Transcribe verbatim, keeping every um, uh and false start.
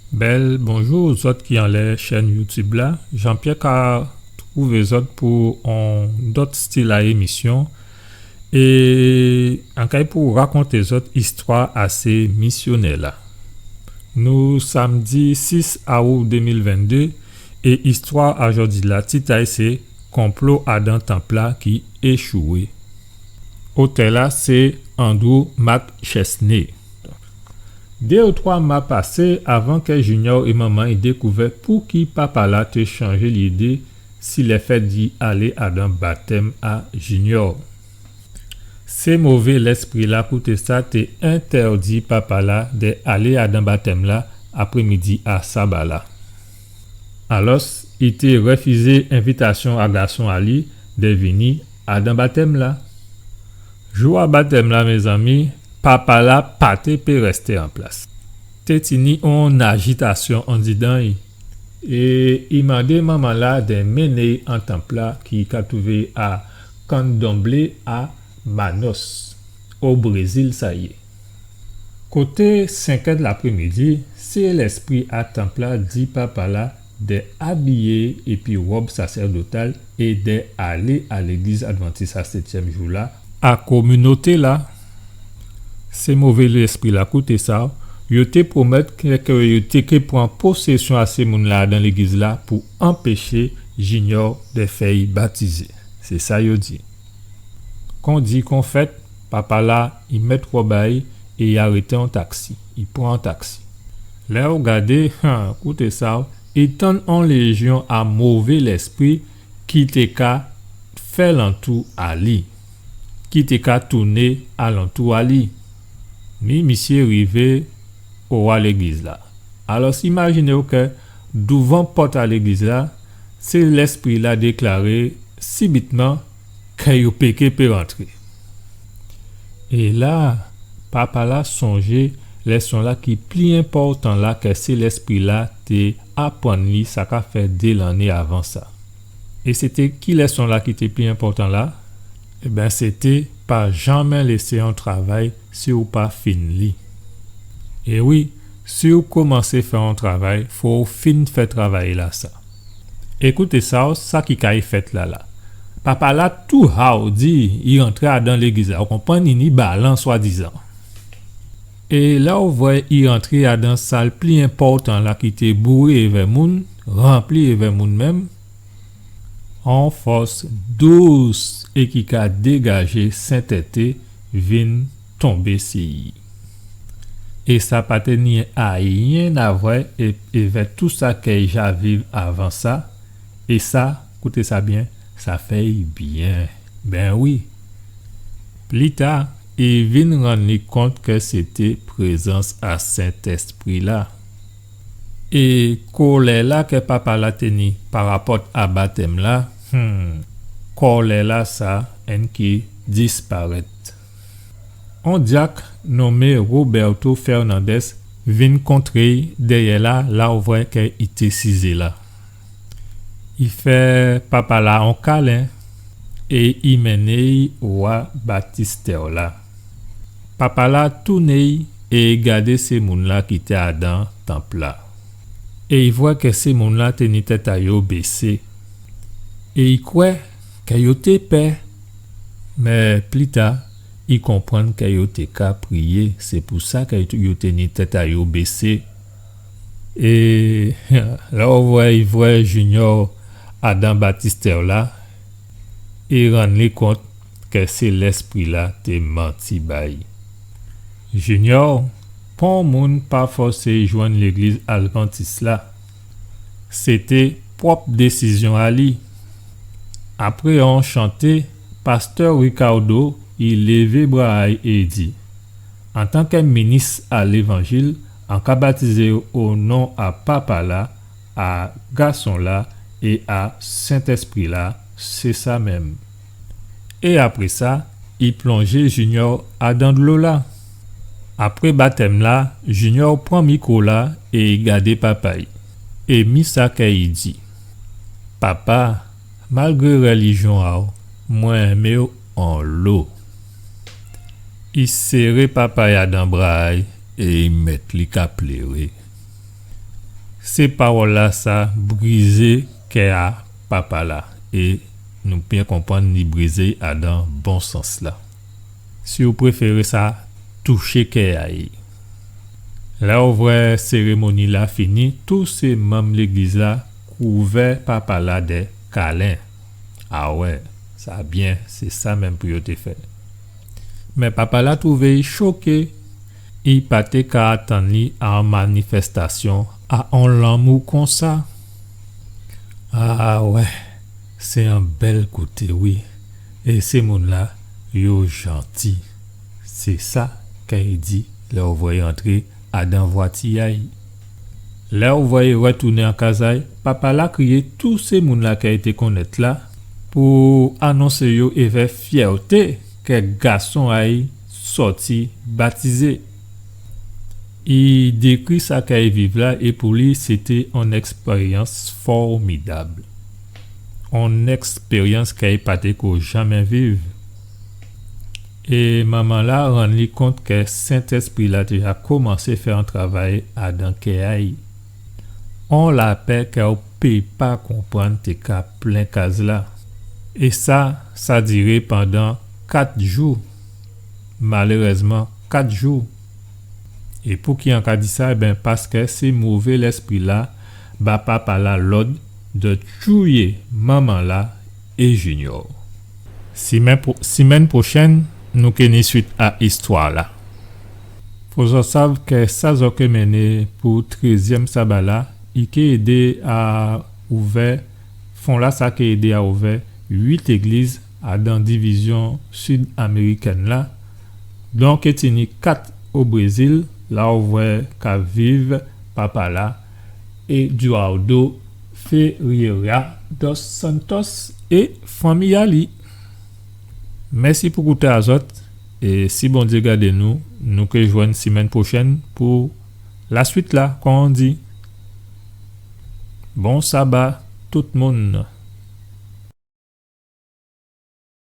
Bèl bonjou zòt ki anlè chèn YouTube la. Jean-Pierre ka twouvé zòt pou on dòt stil a émisyon. É an kay pou rakonté zòt istwa a sé misyonè la. Nou samdi sis aou dé mil venndé, é istwa a jòdi la, tit a'y sé Konplo adan tanp la ki échoué. Otè la sé Andrew McChesney. Dé ou twa mwa pasé avan kè Junior é manman'y dékouvè pouki papa la té chanjé lidé si lèfèt di alé adan batèm a Junior. Sé mové lèspri la kouté sa té entèdi papa la dè alé adan batèm la aprémidi a saba la. Alòs, i té réfizé envitasyon a gason a li dè vini adan batèm la. Jou a batèm la, mézanmi, papa la pa té pé rèsté an plas. Té tini on ajitasyon andidan'y, é i mandé manman la dè menné'y an tanp la ki ka twouvé a Candomblé a Manaus, o Brézil sa yé. Koté senkè laprémidi, sé lèspri a tanp la di papa la dè abiyé épi wòb sasèdotal é dè alé a légliz advantis a sétyèm jou la, a kominoté la. Sé mové lèspri la kouté sa, yo té pwomèt kè, kè yo té ké pran posésyon a sé moun la adan légliz la pou anpéché Junior dè fè'y batizé. Sé sa yo di. Kon di kon fèt, papa la, i mèt wòb a'y é i arété on taksi. I pran on taksi. Lè ou gadé, han, kouté sa, i tann on léjyon a mové lèspri ki té ka fè lantou a li, ki té ka touné alantou a li. Mi misyé rivé owa légliz la. Alòs, imajiné'w kè douvan pòt a légliz la, sé lèspri la déklaré sibitman kè yo pé ké pé rantré. É la, papa la sonjé lèson la ki pli enpòtan la kè sé lèspri la té aprann li sa ka fè dé lanné avan sa. É sété ki lèson la ki té pli enpòtan la? Ében, sété pa janmé lésé on travay si ou pa fin li. É wi, si ou komansé fè on travay, fò ou fin fè travay la sa. Kouté sa, sa ki kay fèt la la. Papa la tou hawdi, i rantré adan légliz la, ou konprann, i ni balan swadizan. É la ou vwè i rantré adan sal pli enpòtan la ki té bouré èvè moun, ranpli èvè moun menm, on fòs dous é ki ka dégajé sentèté vin tonbé si i. É sa pa té ni ayen a vwè é, èvè tou sa kè i ja viv avan sa, é sa, kouté sa byen, sa fè i byen. Ben wi. Pli ta, i vin rann li kont kè sété prézans a Sentèspri la. É kolè la kè papa la té ni parapòt a batèm la, hmm, kolè la sa enki disparèt. On dyak nonmé Roberto Fernandez vin kontré'y dèyè la, la ou vwè kè i té sizé la. I fè papa la on kalen é i menné'y owa batistè la. Papa la touné'y é i gadé sé moun la ki té adan tanp la. É i vwè kè sé moun la té ni tèt a yo bésé. É i kwè kè yo té pè. Mé pli ta, i konprann kè yo té ka priyé, sé pou sa kè yo té ni tèt a yo bésé. É la ou vwè, i vwè Junior adan batistè la, i rann li kont kè sé lèspri la té manti ba'y. Junior, pon moun pa fòsé'y jwenn légliz advantis la. Sété pwòp désizyon a li. Apré on chanté, pastè Ricardo i lévé bra a'y é di, antankè minis a lévanjil, an ka batizé'w o non a Papa la, a Gason la é a Sentèspri la, sé sa menm. É apré sa, i plonjé Junior adan dlo la. Apré batèm la, Junior pran mikwo la é i gadé papa'y. É mi sa kè i di, Papa, malgré rèlijyon a'w, mwen enmé'w onlo. I séré papa'y adan bra a'y é i mèt li ka pléré. Sé pawòl-lasa brizé kè a papa-la, é nou byen konprann li brizé adan bon sans-la. Si ou préféré, sa touché kè a'y. Lè ou vwè sérémoni-la fini, tout sé manm légliz-la kouvè papa-la dè kalen. Awè, sa byen, sé sa menm pou yo té fè. Mé papa-la twouvé i choké. I pa té ka atann li a on manifèstasyon, a on lanmou konsa. Awè, sé on bèl koté, wi. É sé moun-la, yo janti. Sé sa kè i di lè ou vwè i antré adan vwati a'y. Lè ou vwè i rètounen an kaz a'y, papa-la kriyé tout sé moun-la kè i té konnèt la pou anonsé yo évè fyèté kè gason a'y sòti batizé. I dékri sa kè i viv la, é pou li, sété on èkspéryans fòmidab. On èkspéryans kè i pa té ko janmé viv. É manman-la rann li kont kè Sentèspri-la té ja komansé fè on travay adan kè a'y. On lapè kè ou pé pa konprann té ka plen kaz-la. É sa, sa diré pandan kat jou. Malérèzman, kat jou. É pouki an ka di sa ? Ében, paskè sé mové lèspri-la ba papa-la lòd dè tchouyé manman-la é Junior. Simèn pwo-, simèn pwochèn, nou ké ni swit a istwa-la. Fò zòt sav kè sa zòt ké mennen pou trèzyèm saba-la, i ké édé a ouvè, fon-lasa ké édé a ouvè uit légliz adan divizyon sid-amérikèn-la, donk ké tini kat o Brézil, la ou vwè ka viv papa-la, Eduardo Ferreira dos Santos é fanmi a li. Mèsi pou kouté a zòt, é si Bondyé gadé nou, nou ké jwenn simèn pwochèn pou laswit-la, kon on di. Bon saba tout moun.